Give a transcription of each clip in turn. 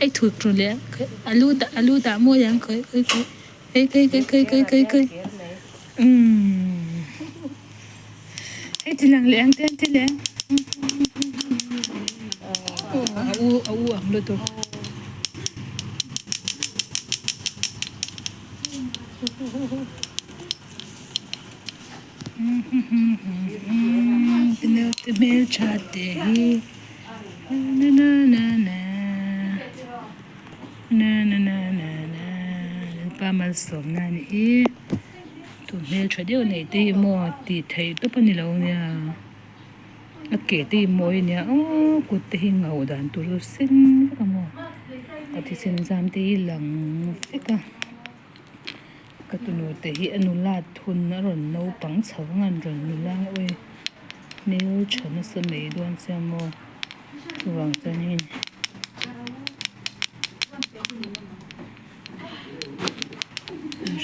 Hei thut ru leh a lu dah a lu dah mawi ang khawi khawi khawi hei khawi khawi khawi khawi khawi khawi umm hei ti lang leh ang te an ti leh ang aw a u a u ang lutuk. Naute hmeltha te hi na na na na na na na na na Lalpa malsawmna a nih hi tu hmeltha deuh neih te hi maw tih theih tawp a ni lo nia a ke te hi mawi a nia aw kut te hi ngau dan tur chu sen vek a maw a thisen zam te hi lang vek a. Ka tunu te hi a nula thun a rawn naupang chho ang a an rawn nula ang awi hmel tha nasa mai dawn sia maw chuvang chuan hei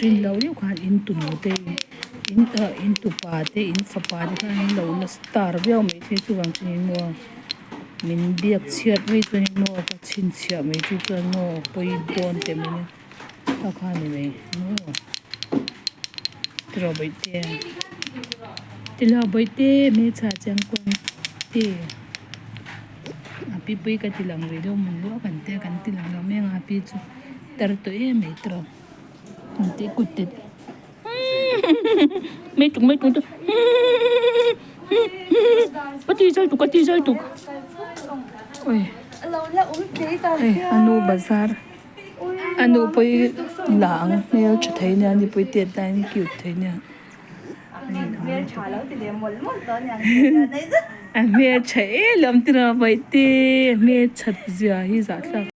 rin loh deuh khan in tunu te in ah in tupa te in fapa te khan an lo la star viau mai thei chuvang chuan maw. Min biak chhiat mai chuan maw ka chhinchhiah mai chu chuan maw pawi dawn teh mai nia. Ta kha ni mai maw tiraw bawihte tiraw bawihte hmelchha chiang kuang te a pi pui ka ti lang rih deuh mun luah kan tia kan ti lang lo mai ang a pi chu tar tawh em mai tiraw an tih kut te mai tuk mai tuk ka ti zal tuk ka ti zal tuk oi a nu bazar. A nupui la ang hmel tha thei nia nipui tet laiin cute thei nia a hmel tha em em tiraw bawihte hmel that zia hi zahthlak.